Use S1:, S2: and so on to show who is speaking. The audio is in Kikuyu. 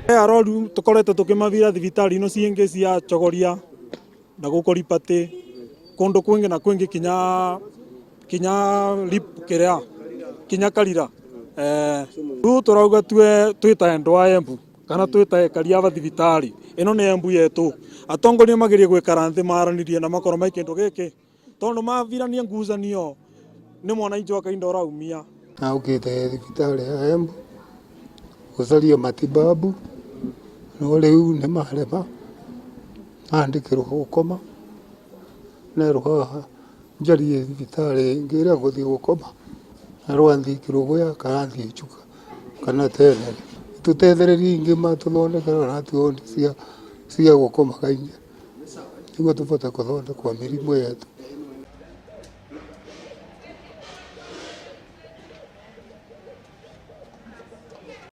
S1: Arwaru tukoretwo tukimavira thibitari ino ciingi cia Chogoria na guku Liberty, kundu kwingi na kwingi, kinya kinya lip kiria kinya Karira. Riu turauga tue twitae andu a Embu kana twitae ekari aba thibitari ino ni Embu yetu. Atongoria magirie gwikara nthi maranirie na makorwo mai kindu giki, tondu mavirania ngucanio ni mwananchi wa kainda uraumia.
S2: Naukite thibitari ya Embu gucaria matibabu, no riu ni marema nandikirwo gukoma, nerwo haha njarie thibitari ingi iria nguthii gukoma, nerwo nthikirwo guya kana nthii Chuka kana Tenere. Tutethererie ingi matuthondekere ona wodi cia gukoma kaingi niguo tubote kuthondekwa mirimu yetu.